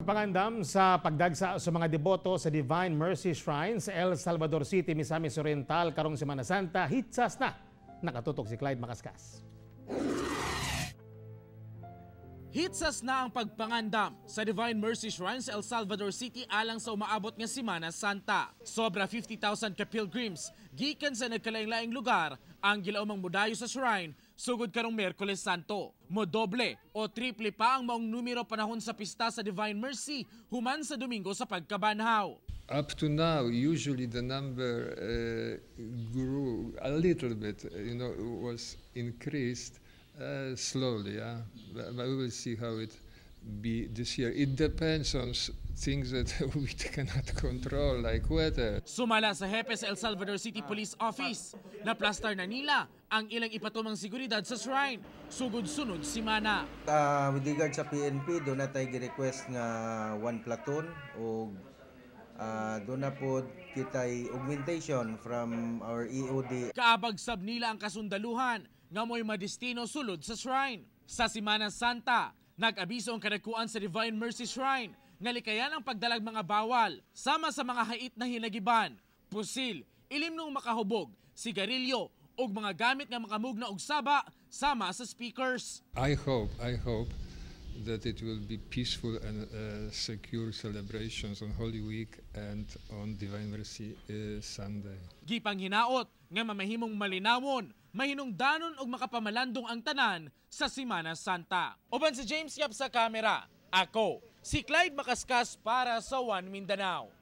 Pangandam sa pagdagsa sa mga deboto sa Divine Mercy Shrine sa El Salvador City, Misamis Oriental karong Semana Santa, hitsas na. Nakatutok si Clyde Macascas. Hitsas na ang pagpangandam sa Divine Mercy Shrine sa El Salvador City alang sa umaabot nga Semana Santa. Sobra 50,000 ka pilgrims gikan sa nagkalaing-laing lugar ang gilaumang modayo sa shrine sugod karong Miyerkules Santo. Modoble o triple pa ang maong numero panahon sa pista sa Divine Mercy human sa Domingo sa Pagkabanhaw. Up to now, usually the number grew a little bit, was increased slowly. Yeah? But we will see how it be this year. It depends on things that we cannot control, like weather. Sumala sa hepe sa El Salvador City Police Office, naplastar na nila ang ilang ipatumang seguridad sa shrine, sugod sunod simana. With regard sa PNP, duna tay gi-request nga one platoon ug duna pod kitay augmentation from our E EOD. Kaabag sab nila ang kasundaluhan nga mo'y madestino sulod sa shrine. Sa Semana Santa, nag-abiso ang kadagkuan sa Divine Mercy Shrine nga likayan ang pagdalag mga bawal sama sa mga hait na hinagiban, pusil, ilimnong makahubog, sigarilyo ug mga gamit nga makamugna og saba sama sa speakers. I hope that it will be peaceful and secure celebrations on Holy Week and on Divine Mercy Sunday. Gipanghinaot nga mamahimong malinawon, mahinungdanon ug makapamalandong ang tanan sa Semana Santa. Uban si James Yap sa kamera, ako si Clyde Macascas para sa One Mindanao.